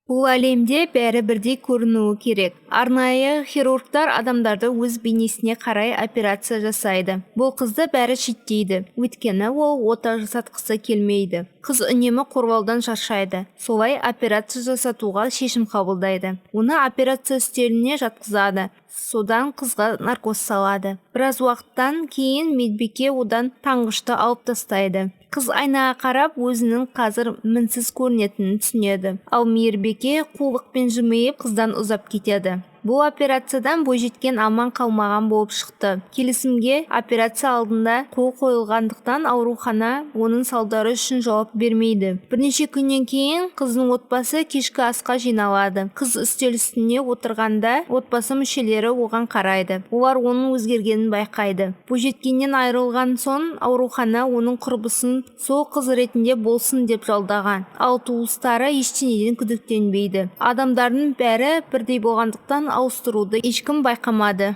Бұл әлемде бәрі бірдей көрінуі керек. Арнайы хирургтар адамдарды өз бейнесіне қарай операция жасайды. Бұл қызды бәрі шеттейді, өйткені ол ота жасатқысы келмейді. Қыз үнемі қорлаудан шаршайды, солай операция жасатуға шешім қабылдайды. Оны операция үстеліне жатқызады, содан қызға наркоз салады. Біраз уақыттан кейін медбике одан таңғышты алып тастайды. Қыз айнаға қарап, өзінің қазір мінсіз көрінетінін түсінеді. Ал мейірбике қулықпен жымиып, қыздан ұзап кетеді. Бұл операциядан бойжеткен аман қалмаған болып шықты. Келісімге операция алдында қол қойылғандықтан, аурухана оның салдары үшін жауап бермейді. Бірнеше күннен кейін қыздың отбасы кешкі асқа жиналады. Қыз үстел үстіне отырғанда, отбасы мүшелері оған қарайды. Олар оның өзгергенін байқайды. Бойжеткеннен айырылған соң аурухана оның құрбысын сол қыз ретінде болсын деп жалдаған. Ал туыстары ештеңеден күдіктенбейді. Адамдардың бәрі бірдей болғандықтан, ауыстыруды ешкім байқамады.